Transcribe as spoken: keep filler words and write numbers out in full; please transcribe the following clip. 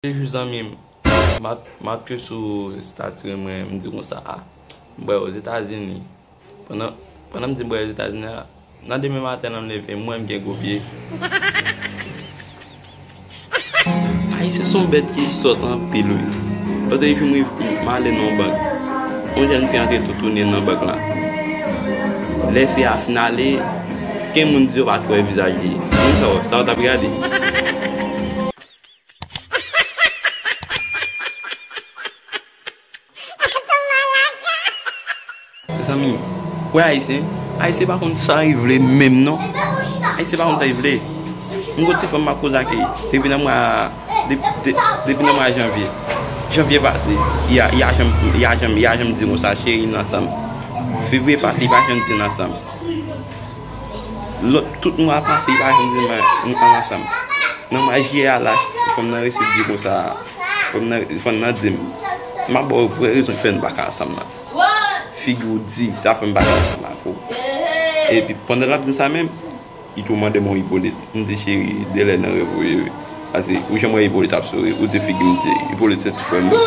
Lòt jou, zanmi m, m ap, m ap tcheke sou estati mwen, m di konsa, a, m bwè Ozetazini. Pandan, pandan m di m bwè Ozetazini a, nan demen maten nan m leve, m wè m gen gwo pye. Ayisyen se yon bèt ki sòt anpil, wi. Lòt jou, m rive, m ale nan yon bank. Yon jèn fi antre toutouni nan bank la. Lè fi a fin ale, gen moun di yo pa t wè vizaj li. Moun sa w, sa w t ap gade? Zanmi, wè Ayisyen, Ayisyen pa konn sa y vle menm non. Ayisyen pa konn sa y vle. M gon ti fanm m ap koze ak li depi nan mwa, de- de- depi nan mwa janvye. Janvye pase, y a, y a janm, y a janm, y a janm di konsa, cheri, n ansanm. Fevriye pase, y pa janm di n ansanm. Lòt, tout mwa pase, y pa janm di n, n ansanm. Nan mwa jiyè a la, fanm nan resi di konsa, fanm nan, fanm nan di m, m ap ba w vrè rezon ki fè n pa ka ansanm nan. Figi w di, sa fè m pa ka ansanm ak ou. Epi, pandan l ap di sa menm, li tou mande m yon Ipolit. M di, cheri, de lè nan rèv ou ye, wi. Paske ou janm wè Ipolit ap souri, ou di figi m di, Ipolit se ti frè m li.